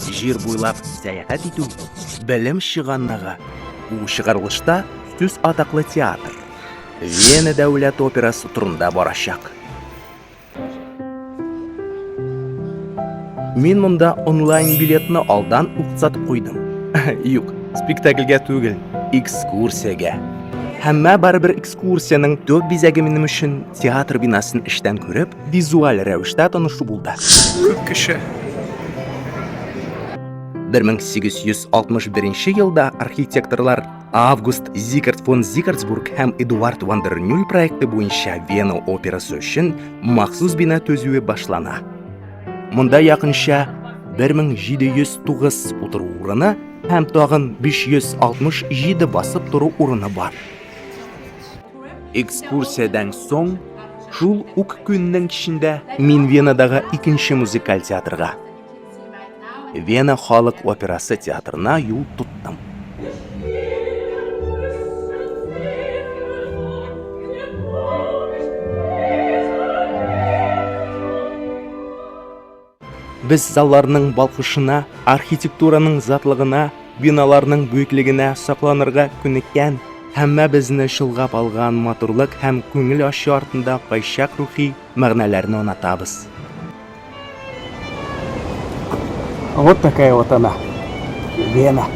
Җир буйлап сәяхәт итү, белем чыганагы. Бу чыгарылышта сүз атаклы театр, Вена дәүләт операсы турында барачак. Мин монда онлайн билетны алдан ук сатып куйдым. Юк, спектакльгә түгел, экскурсиягә. Әмма барыбер экскурсиянең төп бизәге минем өчен театр бинасын эчтән күреп, визуаль рәвештә танышу булды. Күп кеше. 1861 елда архитекторлар Август Зикард фон Зикардсбург һәм Эдуард Вандернюль проекты буенча Вена операсы өчен махсус бина төзүе башлана. Монда якынча 1709 утыру урыны һәм тагын 567 басып тору урыны бар. Экскурсиядән соң, шул ук көннең кичендә мин Венадагы икенче музыкаль театрга, Вена халык операсы театрына юл тоттым. Без залларның балкышына, архитектураның затлыгына, биналарның бөеклегенә сокланырга күнеккән, һәммәбезне чолгап алган матурлык һәм күңел ачу артында кайчак рухи мәгънәләрне онытабыз. Вот такая вот она, Вена.